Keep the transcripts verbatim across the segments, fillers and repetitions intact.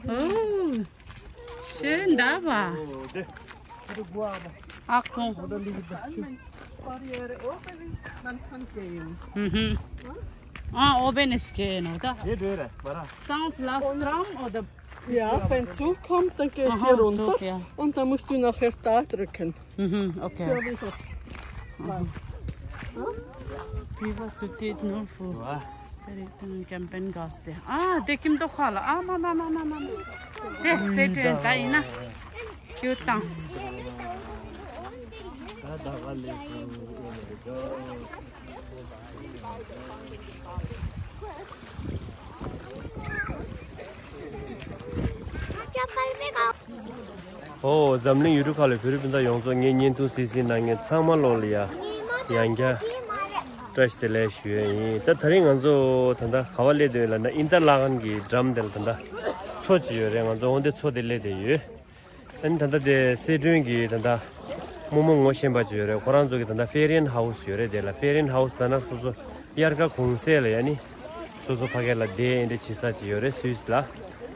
Oh, schön da war. Achtung. Mhm. Ah, oben ist schön, oder? Sonst läuft Strom oder Ja, wenn Zug kommt, dann geht es Aha, hier runter Zug, ja. Und dann musst du nachher da drücken. Mhm, okay. Ja, wie gesagt. Viva Südtirol für Campinggaste. Ah, der kommt doch alle. Ah, Mama, Mama, Mama. Der, seht ihr, da, Ina. Cute dance. ཨོ། འཛམ་གླིང་ཡུལ་གྲུ་ཁག་ལ་བོད་རིགས་སྤུན་ཟླ་ཡོངས་རྫོགས་ངའི་བརྙན་ཐུང་གཟིགས་གཟིགས་གནང་མཁན་ཚང་མ་ལོ་ལ་ཡ་ཡང་བསྐྱར་བཀྲ་ཤིས་བདེ་ལེགས་ཞུ་ཡས་ཡིན། ད་དེ་རིང་ང་ཚོ་ད་ལྟ་ག་པར་སླེབས་བསྡད་ཡོད་ལབ་ན། ཨིན་ཏར་ལ་ཁན་གྱི་འགྲམ་དེ་ལ་ད་ལྟ་མཚོ་ཅིག་ཡོད་རེད། ང་ཚོ་འོ་འདི་མཚོ་དེ་སླེབས་བསྡད་ཡོད། ཨ་ནི་ད་ལྟ་དེ་སི་ཁྲོན་གྱི་ད་ལྟ་རྨོ་མོ་ངོ་ཤེས་པ་ཅིག་ཡོད་རེད། ཁོ་རང་ཚོ་གི་ད་ལྟ་ཧྥེ་རན་ཧའུ་སི་ཡོད་རེད། དེ་ལ་ཧྥེ་རན་ཧའུ་སི་ད་ནང་སོ་སོ་དབྱར་ཁ་གུང་སེང་ལ་ཡ་ནི་སོ་སོ་ཕ་གི་ལ་བསྡད་ཨེ་འདྲ་བྱེད་ས་ཅིག་ཡོད་རེད། སུད་སི་ལ།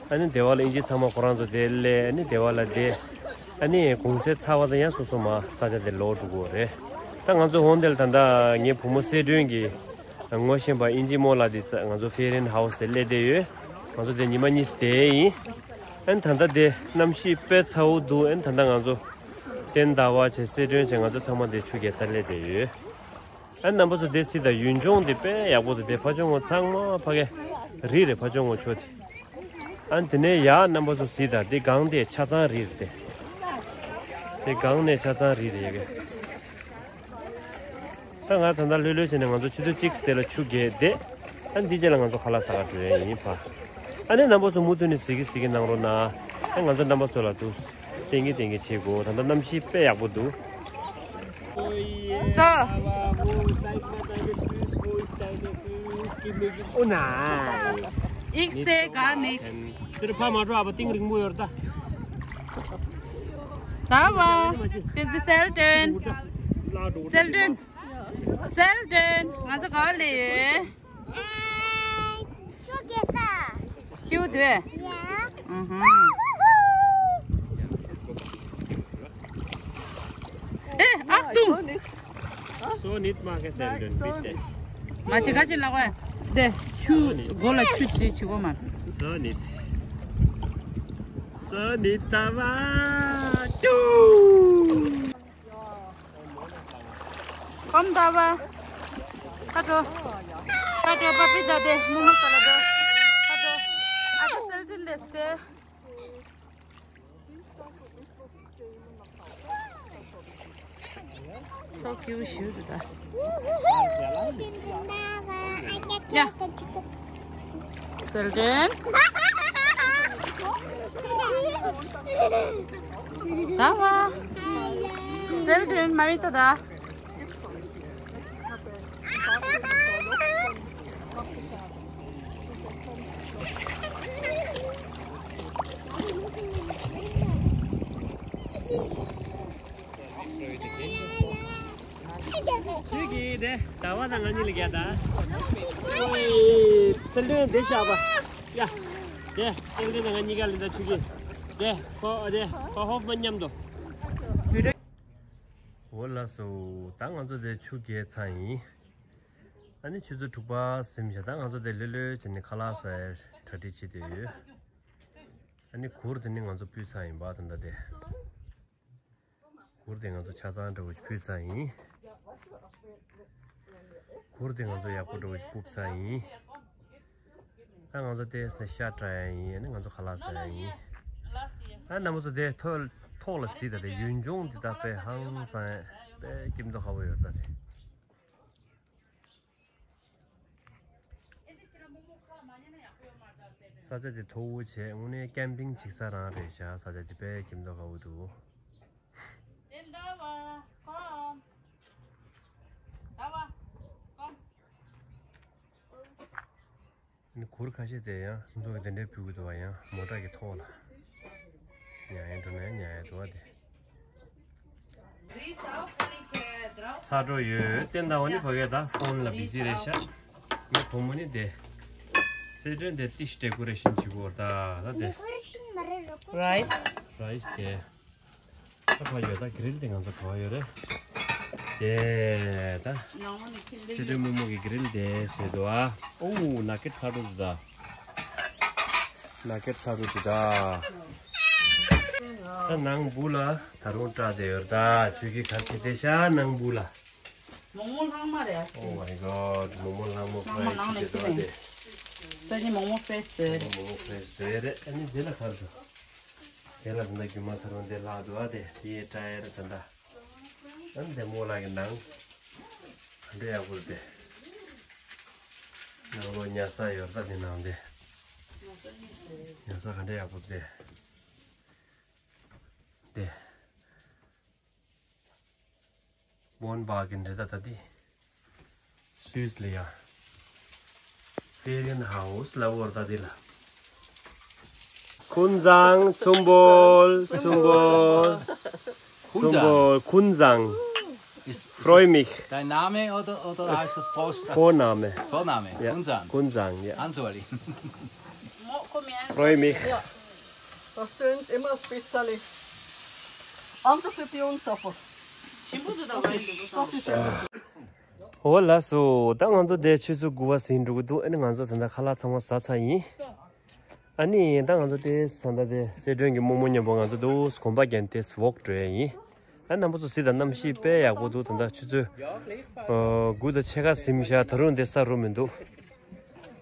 ཨ་ནི་དེ་བ་ལ་ཨིན་ཇི་ཚང་མ་ཁོ་རང་ཚོ་དེ་སླེབས། ཨ་ནི་དེ་བ་ལ་བསྡད། ཨ་ནི་གུང་སེང་ཚར་བ་དང་ཡང་སོ་སོ་མར་ས་ཆ་དེ་ལོག་འགྲོ་གི་ཡོད་རེད། ད་ང་ཚོ་འོ་འདི་ལ་ད་ལྟ་ངའི་བུ་མོ་སི་ཁྲོན་གྱི་ངོ་ཤེས་པ་ཨིན་ཇི་རྨོ་ལགས་དེ་ང་ཚོ་ཧྥེ་རན་ཧའུ་སི་དེ་སླེབས་བསྡད་ཡོད། ང་ཚོ་དེ་ཉི་མ་གཉིས་བསྡད་ཡིན། ཨ་ནི་ད་ལྟ་དེ་གནམ་གཤིས་དཔེ་ཚ་པོ་འདུག་ཨ་ནི་ད་ལྟ་ང་ཚོ་ཏན་ཏ་བ་བྱས་སི་ཁྲོན་བྱས་ང་ཚོ་ཚང་མ་དེ་ཆུ་རྐྱལ་སར་སླེབས་བསྡད་ཡོད། ཨ་ནི་རྣམ་པ་ཚོ་དེ་གཟིགས་དང་། ཡུལ་ལྗོངས་དེ་དཔེ་ཡག་པོ་འདུག་དེ་ཕར་ཕྱོགས་ངོས་ཚང་མ་ཕ་གི་རི་རེད། ཕར་ཕྱོགས་ངོས་ཕྱོགས་དེ། ཨ་ནི་དེ་ནས་ཡར་རྣམ་པ་ཚོ་གཟིགས་དང་། དེ་སྒང་དེ་ཆ་ཚང་རི་རེད་དེ། དེ་སྒང་ནས་ཆ་ཚང་རི་རེད་ཡ་གི། ད་ང་ད་ལྟ་ལྷོད་ལྷོད་བྱས་ནས་ང་ཚོ་ཆུ་ཚོད་གཅིག་དེ་ལ་ཆུ་རྐྱལ་བསྡད། ཨ་ནི་འདི་རྗེས་ལ་ང་ཚོ་ཁ་ལག་ཟ་ག་འགྲོ་ཡ་ཡིན་ཕ། ཨ་ནི་རྣམ་པ་ཚོ་མུ་མཐུད་ནས་གཟིགས་ཀྱི་གཟིགས་ཀྱི་གནང་རོགས་གནང་། ཨ་ང་ཚོ་རྣམ་པ་ཚོ་ལ་འདུག་སྟོན་གྱི་སྟོན་གྱི་བྱེད་དགོས། ད་ལྟ་གནམ་གཤིས་དཔེ་ཡག་པོ་འདུག So. Oh nein. Ich sehe gar nicht. དེར་ཕ་མ་འགྲོ། ཨ་ཕ་གཏིང་རིང་པོ་ཡོད་ད། Da war. Das ist selten. Selten. Selten. ང་ཚོ་ག་པར་སླེབས་ཡོད། ཨེ། ཁྱོད་སྐྱེས་ས། ཁྱོད་དེ། ཡ། ཨུ་ཧུམ། ཨེ། Achtung. So nicht machen, Selden, bitte. མ་བྱེད་ཁ་ཆེ་ལགས་པས། དེ་ཆུ་མགོ་ལ་ཆུ་བྱེད་བྱེད་གོ་མ། So nicht. So nicht, da war. Komm, da war. Hallo. Hallo, Papi, da de. Mumu, hallo. Hallo. Also, Selden, das de. So cute, shoes da. Ja. Selden. Da war. Selden, Marita da. ཁྱོད་ཀྱིས་དེ་ཟླ་བ་དང་ང་གཉིས་ལ་རྒྱག་ད། ཨོའི། སེལ་ཏོན་དེ་བཞག་པ། ཡ། དེ་སེལ་ཏོན་དང་ང་གཉིས་ཀ་ལ་ད་ཆུ་གི། དེ་ཁོ་དེ་ཁོ་ཧོབ་མ་མཉམ་དུ། འོ་ལགས་སོ། ད་ང་ཚོ་དེ་ཆུ་རྐྱལ་ཚར་ཡིན། ཨ་ནི་ཆུ་ཚོད་དྲུག་པ་ཟིན་བཞག་ད་ང་ཚོ་དེ་ལྷོད་ལྷོད་བྱས་ནས་ཁ་ལག་ཟ་ཡ་གྲ་སྒྲིག་བྱེད་བསྡད་ཡོད། ཨ་ནི་གུར་དེ་ནི་ང་ཚོ་སྤུས་ཚར་ཡིན་པ་ད་ལྟ་དེ། གུར་དེ་ང་ཚོ་ཆ་ཚང་འདྲ་བོ་ཞིག་ཕུབ་ཚར་ཡིན། གུར་དེ་ང་ཚོ་ཡག་པོ་འདྲ་བོ་ཞིག་ཕུབ་ཚར་ཡིན། ད་ང་ཚོ་དེ་ནས་ཤ་བཀྲ་ཡ་ཡིན། ཨ་ནི་ང་ཚོ་ཁ་ལག་ཟ་ཡ་ཡིན། ཨ་རྣམ་པ་ཚོ་དེ་ཐོག་ཐོག་ལ་གཟིགས་དང་། དེ་ཡུལ་ལྗོངས་འདི་དག་དཔེ་ཧང་སང་། དཔེ་སྐྱིད་མདོག་ཁ་པོ་ཡོད་ད་དེ། ས་ཆ་དེ་མཐོ་བོ་བྱས། དངོས་གནས་ཀེམ་པིང་བྱེད་ས་རང་རེད་ཤག་ས་ཆ་དེ་དཔེ་སྐྱིད་མདོག་ཁ་པོ་འདུག་ནི་གུར་ཁ་ཤས་དེ་ཡང་ཁོང་ཚོ་གི་དེ་འདྲའི་ཕུལ་གི་འདུག་པ། ཡང་མོ་ཊ་གི་ཐོག་ལ་ཉལ་ཡ་འགྲོ་ན་ཉལ་ཡ་འདུག་པ་དེ། Grüß auch, Ulrike. Draußen ཚ་དྲོ་ཡོད། བསྟན་དང་བ་ནི་ཕ་གས་ད་ཕོན་ལ་བི་ཟི་རེད་ཤག་ངའི་བུ་མོ་ནི་དེ། སེ་ཏྲོན་དེ་ཏིཤ་ཌེ་ཀོ་རེ་ཤན་བྱེད་དགོས་ད་ད་དེ། རའི་སི། རའི་སི་དེ། ད་ཕ་ཡོད་ད་གྷི་རིལ་དེ་ང་ཚོ་ག་བ་ཡོད་རེད། དེ་ད། སེ་ཏྲོན་རྨོ་མོ་གི་གྷི་རིལ་དེ་བཟོས་འདུག་ཨ། ཨོ་ན་ཀེ་ཊི་ཚ་དྲོ་འདུག་ད། ན་ཀེ་ཊི་ཚ་དྲོ་འདུག་ད། ད་ནང་སྦུག་ལ་ད་རུང་སྐྲག་བསྡད་ཡོད་ད། ཆུ་ཁྱི་གར་ཁྱི་དེ་ཤ་ནང་སྦུག་ལ། མོག་མོག་ལྷག་མ་རེད། Oh my god, མོག་མོག་ལྷག་མ་མོག་མོག་ནང་ནས་ཁྱེར་རེད། ས་ཆ་མོག་མོག་ཕེ་སི་བཟོས་རེད། མོག་མོག་ཕེ་སི་བཟོས་རེད། ཨ་ནི་འདི་ལ་གར་འགྲོ། དེ་ལ་ད་ལྟ་རྒྱུ་མ་ཐར་འོང་དེ་ལྷག་འདུག་ཨ་དེ་དེའི་ཊ་ཡར་ད་ལྟ། ཨ་ནི་དེ་མོ་ལག་གི་ནང་། ག་འདྲ་ཡག་པོ་རེད་དེ། ནང་ལོགས་ཉལ་ས་ཡོད་རེད་ད་དེ་ནང་དེ། ཉལ་ས་ག་འདྲ་ཡག་པོ་རེད་དེ། དེ། Wohnwagen རེད་ད་ད་འདི། སུད་སི་ལ་ཡ། Ferienhaus ལབ་ཡོད་རེད་ད་འདི་ལ། Kunsang, zum Wohl, zum Wohl. Zum Wohl, Kunsang. Ist, ist Freue das mich. Dein Name oder, oder heißt das Post? Vorname. Vorname, ja. Kunsang. Kunsang, ja. Anzoli. Freue mich. Ja. Das tönt immer ein bisschen anders wie bei uns, aber das ist schön. འོ་ལགས་སོ། ད་ང་ཚོ་དེ་ཆུ་ཚོད་དགུ་པ་ཟིན་འགྲོ་གི་འདུག་ཨ་ནི་ང་ཚོ་ད་ལྟ་ཁ་ལག་ཚང་མ་ཟ་ཚར་ཡིན། ཨ་ནི་ད་ང་ཚོ་དེ་ད་ལྟ་དེ་སེ་ཏྲོན་གྱི་རྨོ་མོ་མཉམ་པོ་ང་ཚོ་དེ་གོམ་པ་བརྒྱབ་དེ་ཝོག་འགྲོ་ཡ་ཡིན། ཨ་རྣམ་པ་ཚོ་གཟིགས་དང་། གནམ་གཤིས་དཔེ་ཡག་པོ་འདུག་ད་ལྟ་ཆུ་ཚོད་ཨ་དགུ་དང་ཕྱེད་ཀ་ཟིན་ཤག་ད་རུང་དེ་ས་རུབ་མི་འདུག་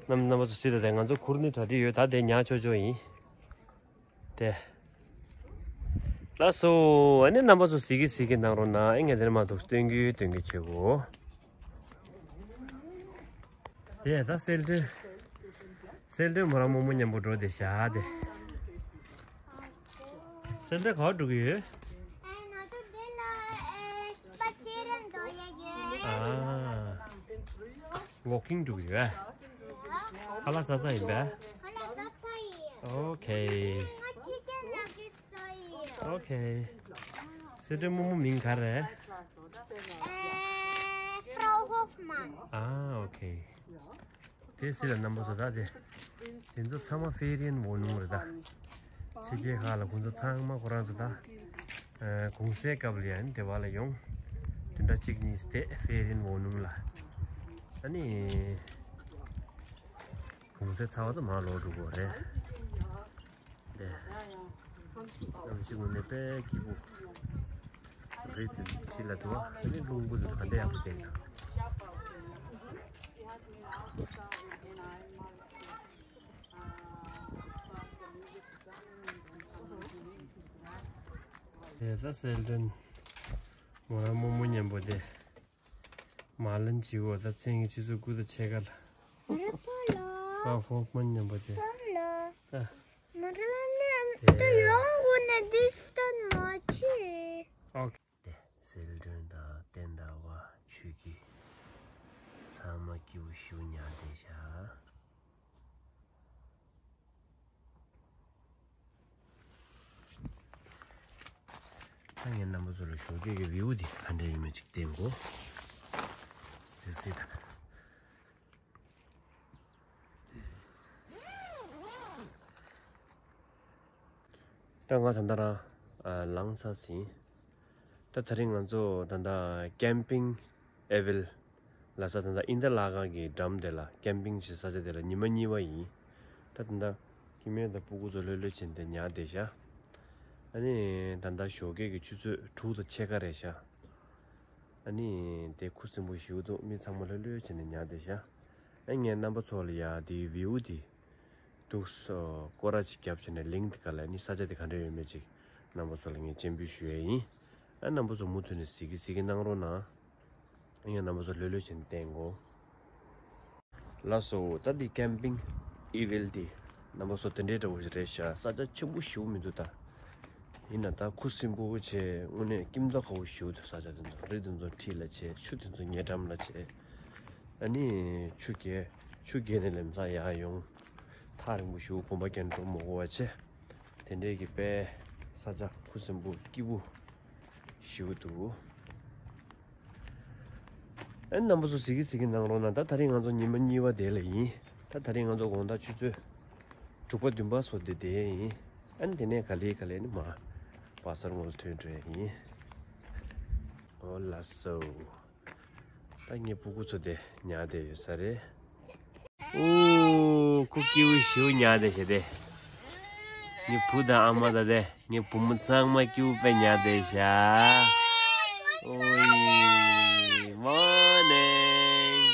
རྣམ་རྣམ་པ་ཚོ་གཟིགས་དང་། དེ་ང་ཚོ་ཁུར་ནི་གྲ་སྒྲིག་ཡོད། ད་དེ་ཉར་ཆོག་ཆོག་ཡིན། དེ། ལགས་སོ། ཨ་ནི་རྣམ་པ་ཚོ་གཟིགས་ཀྱི་གཟིགས་ཀྱི་གནང་རོགས་གནང་། ཨེ་ངས་དེ་ནས་མ་འདུག་སྟོན་གྱི་སྟོན་གྱི་བྱེད་དགོས། དེ་ད་སེ་ཏྲོན། སེ་ཏྲོན་མོ་རང་རྨོ་མོ་མཉམ་པོ་འགྲོ་བསྡད་ཤག་དེ། སེ་ཏྲོན་ག་པར་འགྲོ་གི་ཡོད། ཨ། ཝོག་ཀིང་འགྲོ་གི་ཡོད། ཁ་ལག་ཟ་ཚར་ཡིན་པས། ཨོ་ཁེ། ཨོ་ཁེ། སེ་ཏྲོན་རྨོ་མོ་མིང་ག་རེ། Frau Hoffmann. ཨ། ཨོ་ཁེ། དེ་སྲིད་ལ་རྣམ་པ་ཚོ་ད་དེ། དེ་ཚོ་ཚང་མ་Ferienwohnung རེད་ད། ཕྱི་རྒྱལ་ཁག་ལ་ཁོང་ཚོ་ཚང་མ་ཁོ་རང་ཚོ་ད། ཨ། གུང་སེང་སྐབས་ལ་ཡང་དེ་བ་ལ་ཡོང་། བདུན་ཕྲག་གཅིག་གཉིས་བསྡད་Ferienwohnung ལ། ཨ་ནི། གུང་སེང་ཚར་བ་དང་མར་ལོག་འགྲོ་དགོས་རེད། དེ། གནམ་གཤིས་དངོས་གནས་དཔེ་སྐྱིད་པོ། རི་དེ་འཁྲིས་ལ་འདུག་ཨ་ནི་རླུང་བུ་དེ་ག་འདྲ་ཡག་པོ་བསྡད་འདུག་དེ་ས་སེ་ཏྲོན་མོ་རང་རྨོ་མོ་མཉམ་པོ་དེ། མ་ལན་བྱིའུ་ད་མཚན་གྱི་ཆུ་ཚོད་དགུ་དང་ཕྱེད་ཀ་ལ། རེད་པ་ལ། ཨ། ཧྥོག་མན་མཉམ་པོ་དེ། ཨ། མ་རེད་ལ་ནི་དེ། ད་ཡོང་དགོས་ན་འདི་སྟོན་མ་བྱེད། ཨོ་ཁེ། དེ་སེ་ཏྲོན་དང་བསྟན་དང་བ་ཆོས་སྐྱིད། ཚང་མ་སྐྱིད་པོ་ཞེ་པོ་ཉར་བསྡད་ཤག་ད་ངས་རྣམ་པ་ཚོ་ལ་ཞོགས་ཀས་ཀྱི་བིའུ་འདི་ག་འདྲ་ཡིན་མིན་ཅིག་བསྟན་གོ། དེ་སྲིད་ད། ད་ང་ད་ལྟ་རང་ཨ་ལངས་ཚར་ཟིན། ད་དེ་རིང་ང་ཚོ་ད་ལྟ་Camping Ewil ལབ་ས། ད་ལྟ་ཨིན་ཏ་ལ་ཀ་གི་འགྲམ་དེ་ལ་ཀེམ་པིང་བྱེད་ས་ཆ་དེ་ལ་ཉི་མ་གཉིས་པ་ཡིན། ད་ད་ལྟ་ཀི་མེ་དང་སྤུ་གུ་ཚོ་ལྷོད་ལྷོད་བྱས་ནས་ཉལ་བསྡད་ཤག་ཨ་ནི་ད་ལྟ་ཞོགས་ཀས་ཀྱི་ཆུ་ཚོད་དྲུག་དང་ཕྱེད་ཀ་རེད་ཤག་ཨ་ནི་དེ་ཁུ་སིམ་པོ་ཞེ་པོ་འདུག་མི་ཚང་མ་ལྷོད་ལྷོད་བྱས་ནས་ཉལ་བསྡད་ཤག་ཨ་ངས་རྣམ་པ་ཚོ་ལ་ཡ་དེའི་བིའུ་དེ། འདུག་སེ་སྐོར་ར་ཅིག་བརྒྱབ་བྱས་ནས་གླིང་དེ་ག་ལ་ནི་ས་ཆ་དེ་ག་འདྲ་ཡོད་མེད་ཅིག་རྣམ་པ་ཚོ་ལ་ངས་སྤྱན་འབུལ་ཞུ་ཡས་ཡིན། ཨ་རྣམ་པ་ཚོ་མུ་མཐུད་ནས་གཟིགས་ཀྱི་གཟིགས་ཀྱི་གནང་རོགས་གནང་། ཨ་ངས་རྣམ་པ་ཚོ་ལྷོད་ལྷོད་བྱས་ནས་བསྟན་གོ། ལགས་སོ། ད་འདི་ཀེམ་པིང་ཨི་ཝིལ་འདི་རྣམ་པ་ཚོ་དེ་འདྲའི་འདྲ་བོ་ཞིག་རེད་ཤག་ས་ཆ་ཆེན་པོ་ཞེ་པོ་མི་འདུག་ད། ཡིན་ན་ད་ཁུ་སིམ་པོ་བྱས། དངོས་གནས་སྐྱིད་མདོག་ཁ་པོ་ཞེ་པོ་འདུག་ས་ཆ་དེ་ཚོ། རི་དེ་ཚོ་འཁྲིས་ལ་བྱས། ཆུ་དེ་ཚོ་ཉེ་འགྲམ་ལ་བྱས། ཨ་ནི་ཆུ་རྐྱལ། ཆུ་རྐྱལ་ནས་ལམ་སང་ཡར་ཡོང་། ཐག་རིང་པོ་ཞེ་པོ་གོམ་པ་རྒྱག་འགྲོ་མི་དགོས་པ་བྱས། དེ་འདྲའི་གི་དཔེ་ས་ཆ་ཁུ་སིམ་པོ་སྐྱིད་པོ་ཞེ་པོ་འདུག་ཨ་ནི་རྣམ་པ་ཚོ་གཟིགས་ཀྱི་གཟིགས་ཀྱི་གནང་རོགས་གནང་། ད་དེ་རིང་ང་ཚོ་ཉི་མ་གཉིས་པ་དེ་ལ་ཡིན། ད་དེ་རིང་ང་ཚོ་དགོང་དག་ཆུ་ཚོད་དྲུག་པ་བདུན་པ་སོ་དེ་དེ་ཡིན། ཨ་ནི་དེ་ནས་ག་ལེ་ག་ལེ་ནི་མ་བ་སར་ངོ་ལ་ཐོན་འགྲོ་ཡ་ཡིན། ཨོ་ལགས་སོ། ད་ངའི་སྤུ་གུ་ཚོ་དེ་ཉལ་བསྡད་ཡོད་ས་རེད། ཨོ། ཁོ་སྐྱིད་པོ་ཞེ་པོ་ཉལ་བསྡད་ཤག་དེ། ངའི་བུ་དང་ཨ་མ་དང་དེ་ངའི་བུ་མོ་ཚང་མ་སྐྱིད་པོ་དཔེ་ཉལ་བསྡད་ཤག་ཨོ་ཡེ། མོར་ནིང་།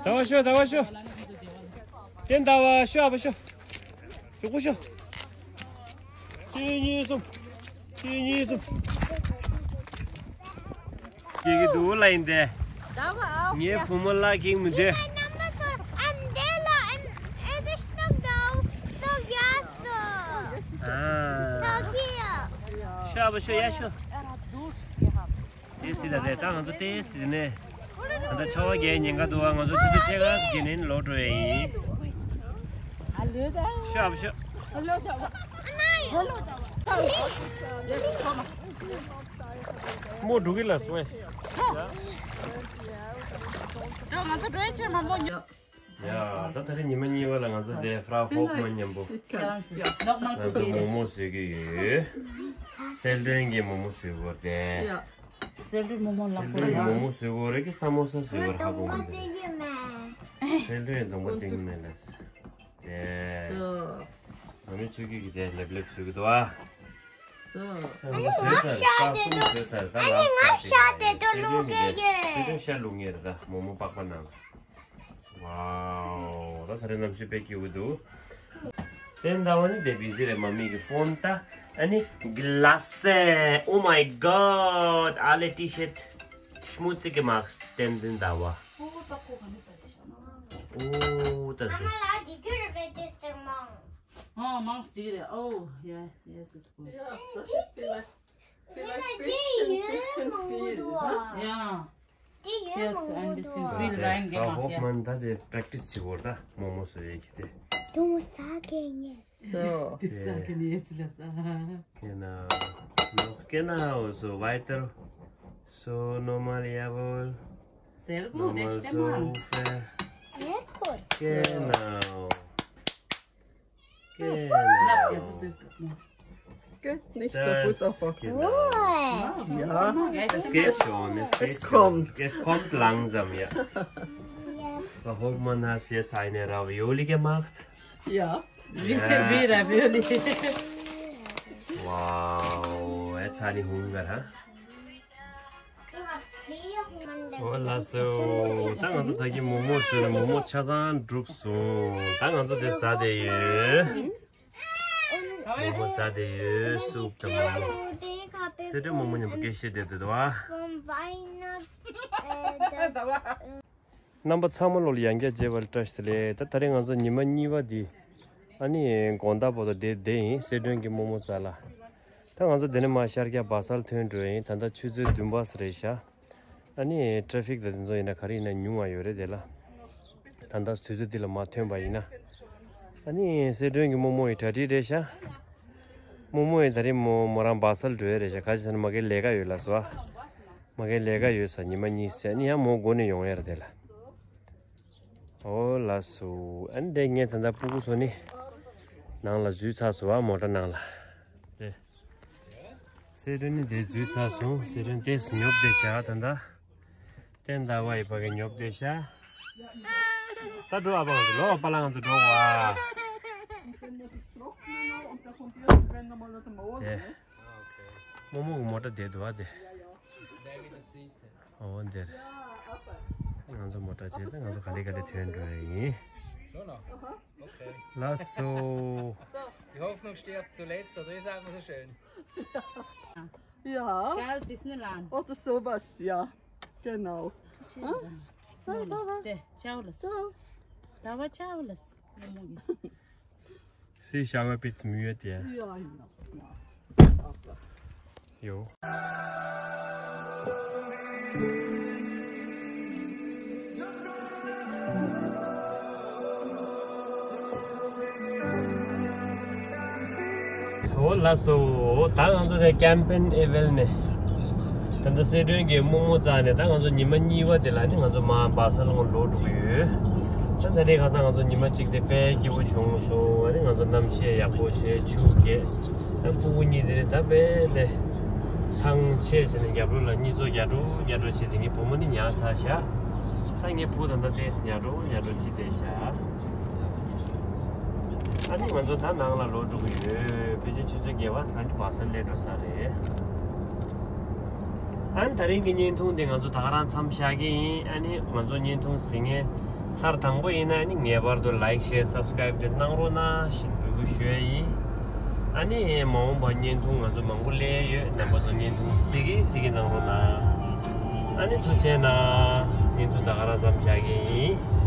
ཟླ་བ་ཤོག་ཟླ་བ་ཤོག་སྟན་ཟླ་བ་ཤོག་ཨ་ཕ་ཤོག་གཅིག་པོ་ཤོག་གཅིག་གཉིས་གསུམ། གཅིག་གཉིས་གསུམ། སྐྱེ་གི་འདུག་ལ་ཡིན་ཏེ། ངའི་བུ་མོ་ལ་ཁེག་མི་འདུག་ཤ་བ་ཤོ་ཡ་ཤོ། དེ་སྲིད་ད་དེ་ད་ང་ཚོ་དེ་སྲིད་ནས། ད་ལྟ་ཆར་པ་རྒྱག་ཉེན་ཁ་འདུག་ཨ། ང་ཚོ་ཆུ་ཚོད་ཕྱེད་ཀ་ཙམ་རྗེས་ནས་ལོག་འགྲོ་ཡ་ཡིན། ཤོ་ཨ་ཤོ། མོ་འགྲོ་གི་ལ་སོང་ཨེ། ང་ཚོ་འགྲོ་ཡ་ཆེ་མང་པོ་ཉོ། ཡ། ད་ད་རེས་ཉི་མ་གཉིས་པ་ལ་ང་ཚོ་དེ་ཧྥ་རའོ་ཧོབ་མན་མཉམ་པོ་ང་ཚོ་མོག་མོག་བཟོ་གི་ཡོད། སེལ་ཏོན་གྱི་མོག་མོག་བཟོ་དགོས་དེ། སེལ་ཏོན་མོག་མོག་ལག་པ་ཡ། མོག་མོག་བཟོ་དགོས་རེད་ཀི་ས་མོ་ས་བཟོ་དགོས་རེད། ཧ་གོ་མི་འདུག་སེལ་ཏོན་གྱི་གདོང་པ་སྟེང་མེད་ལ། དེ། ཨ་མའི་ཆུ་སྐྱིད་ཀྱི་དེ་ལེབ་ལེབ་བཟོ་གི་འདུག་ཨ། ཨ་ནི་ང་ཤ་དེ་དུ། ཨ་ནི་ང་ཤ་དེ་དུ་བླུག་གི་ཡོད། སེ་ཏོན་ཤ་བླུག་ངེས་རེད་ད་མོག་མོག་པགས་པ་ནང་། ཝའོ། ད་ད་རེས་གནམ་གཤིས་དཔེ་སྐྱིད་པོ་འདུག་སྟན་ཟླ་བ་ནི་དེ་བི་ཟི་རེད། མ་མི་གི་ཕོན་ད། ཨ་ནི་གི་ལ་སེ། Oh my God. ཨ་ལེ་ཏི་ཤེད་ཤ་མུ་ཙི་གི་མ་སྟན་ཟླ་བ། ཨོ་ད་དེ། ཨ་མ་ལ་དེ་གུ་རེ་བེ་ཏེ་སྟེར་མང་། ཨོ་མང་སི་རེད། Oh yeah, yes, it's good. Yeah, das ist vielleicht, vielleicht bisschen, bisschen viel, ne? Yeah. Yes, ein bisschen viel reingemacht, ja. ཧོབ་མན་ད་དེ་པྲེག་ཊི་སི་བྱེད་དགོས་ད་མོག་མོག་བཟོ་ཡས་ཀྱི་དེ། Du musst sagen jetzt. So. Das sagen jetzt, das. Genau. Noch genau, so weiter. So normal, jawohl. Sehr gut, normal, echt so einmal. Ungefähr. Sehr gut. Genau. Genau. Geht nicht so gut, aber genau. Ja, es geht schon, es geht schon. Es kommt langsam, ja. Frau Hoffmann hat jetzt eine Ravioli gemacht. Ja. Ja. Wie Ravioli. Wow, jetzt habe ich Hunger, ha? ཨོ་ལགས་སོ། ད་ང་ཚོ་ད་གིན་མོག་མོག་བཟོས་ནས་མོག་མོག་ཆ་ཚང་གྲུབ་སོང་། ད་ང་ཚོ་དེ་ཟ་བསྡད་ཡོད། མོག་མོག་ཟ་བསྡད་ཡོད། སུབ་དང་མོག་མོག་སེ་ཏོན་མོག་མོག་མཉམ་པོ་སྐད་བཤད་བསྡད་འདུག་པ། རྣམ་པ་ཚང་མ་ལོ་ལ་ཡང་བསྐྱར་མཇལ་བ་ལ་བཀྲ་ཤིས་བདེ་ལེགས། ད་ད་རེས་ང་ཚོ་ཉི་མ་གཉིས་པ་འདི་ཨ་ནི་དགོང་དག་བར་དུ་བསྡད་བསྡད་ཡིན། སེ་ཏོན་གྱི་མོག་མོག་ཟ་ལ། ད་ང་ཚོ་འདི་ནས་མར་ཤར་རྒྱག་བ་སལ་ཐོན་འགྲོ་ཡིན། ད་ལྟ་ཆུ་ཚོད་བདུན་པ་ཙམ་རེད་ཤག་ཨ་ནི་ཊ་རེ་ཕིག་དང་དེ་ཚོ་ཡིན་ན་ག་རེ་ཡིན་ན་ཉུང་བ་ཡོད་རེད་དེ་ལ། ད་ལྟ་དུས་ཚོད་འདི་ལ་མར་ཐོན་པ་ཡིན་ན། ཨ་ནི་སེ་ཏོན་གྱི་མོག་མོག་ཡི་གྲ་སྒྲིག་རེད་ཤག་མོག་མོག་ཡི་ད་རེས་མོ་མོ་རང་བ་སལ་འགྲོ་ཡ་རེད་ཤག་ག་ཅི་ཟེར་ན་མ་གི་ལས་ཀ་ཡོད་ལ་སོ། མ་གི་ལས་ཀ་ཡོད་ས་ཉི་མ་གཉིས་ཟེར་ཨ་ནི་ཡང་མོ་སྒོ་ནས་ཡོང་ཡ་རེད་དེ་ལ། ཨོ་ལགས་སོ། ཨ་ནི་དེ་ངས་ད་ལྟ་སྤུ་གུ་ཚོ་ནི་ནང་ལ་འཛུལ་ཚར་སོང་བ། མོ་ཊ་ནང་ལ། དེ། སེ་ཏོན་ནི་དེ་འཛུལ་ཚར་སོང་། སེ་ཏོན་དེ་ཉོབ་བསྡད་བཞག་ད་ལྟ། སྟན་ཟླ་བ་ཡི་ཕ་གི་ཉོབ་བསྡད་བཞག་ད་འགྲོ་ཨ་ཕ་ང་ཚོ་ལོ་པ་ལ་ང་ཚོ་འགྲོ་བ། དེ། རྨོ་མོ་གི་མོ་ཊ་དེ་འདུག་ཨ་དེ། ཨོ་འདིར། ང་ཚོ་མོ་ཊ་བྱས་ཏེ་ང་ཚོ་ག་ལེ་ག་ལེ་ཐོན་འགྲོ་ཡ་ཡིན། Schon noch? Okay. Lass so. Die Hoffnung stirbt zuletzt, oder wie sagt man so schön? Ja. Gell, Disneyland. Oder sowas, ja. Genau. Ciao. Hm? Ciao, Baba. Ciao, Ciao. Baba, ciao. Sieht auch ein bisschen müde, ja. Ja, ja, ja. Aber Jo. ཨོ་ལགས་སོ། ད་ང་ཚོ་དེ་ཀེམ་པིན་ཨེ་ཝེལ་ནས་ ད་ལྟ་གསལ་སྒྲོན་གྱི་སྨུག་མོ་རྩ་ནས་ད་ང་ཚོ་ཉི་མ་གཉིས་པ་དེ་ལ་ནི་ང་ཚོ་མར་སྦག་ས་ལ་ལོག་འགྲོ་གི་ཡོད། ད་ད་རེས་ཁ་སང་ང་ཚོ་ཉི་མ་གཅིག་དེ་དཔེ་སྐྱིད་པོ་བྱུང་སོང་། ཨ་ནི་ང་ཚོ་གནམ་གཤིས་ཡག་པོ་བྱས། ཆུ་རྐྱལ། ཨ་ཕྲུ་གུ་གཉིས་དེ་ནི་ད་དཔེ་དེ་ཐང་ཆད་བྱས་ནས་རྒྱབ་ལོགས་ལ་གཉིད་ཚོ་རྒྱག་འགྲོ་རྒྱག་འགྲོ་བྱས་ཟིན་གྱི། བུ་མོ་ནི་ཉལ་ཚར་ཤག་ད་ངའི་བུ་ད་ལྟ་ཏོག་ཙམ་ཉལ་འགྲོ་ཉལ་འགྲོ་བྱས་བསྡད་ཤག་ཨ་ནི་ང་ཚོ་ད་ནང་ལ་ལོག་འགྲོ་གི་ཡོད། ཕལ་ཆེར་ཆུ་ཚོད་བརྒྱད་པ་ཙམ་ལ་ནི་སྦག་ས་སླེབས་འགྲོ་ས་རེད། ཨ་ནི་ད་རིང་གི་བརྙན་ཐུང་འདི་ང་ཚོ་ད་ག་རང་མཚམས་བཞག་གི་ཡིན། ཨ་ནི་ང་ཚོ་བརྙན་ཐུང་གཟིགས་མཁན་ཚར་དང་པོ་ཡིན་ན་ཨ་ནི་ངེས་པར་དུ་ལའིག་ཤེར་སབ་སི་ཀ་རེབ་དེ་གནང་རོགས་གནང་ཞེས་འབོད་སྐུལ་ཞུ་ཡ་ཡིན། ཨ་ནི་མ་འོངས་པར་བརྙན་ཐུང་ང་ཚོ་མང་པོ་སླེབས་ཡོད། རྣམ་པ་ཚོ་བརྙན་ཐུང་གཟིགས་གི་གཟིགས་གི་གནང་རོགས་གནང་། ཨ་ནི་ཐུགས་རྗེ་གནང་། བརྙན་ཐུང་ད་ག་རང་མཚམས་བཞག་གི་ཡིན།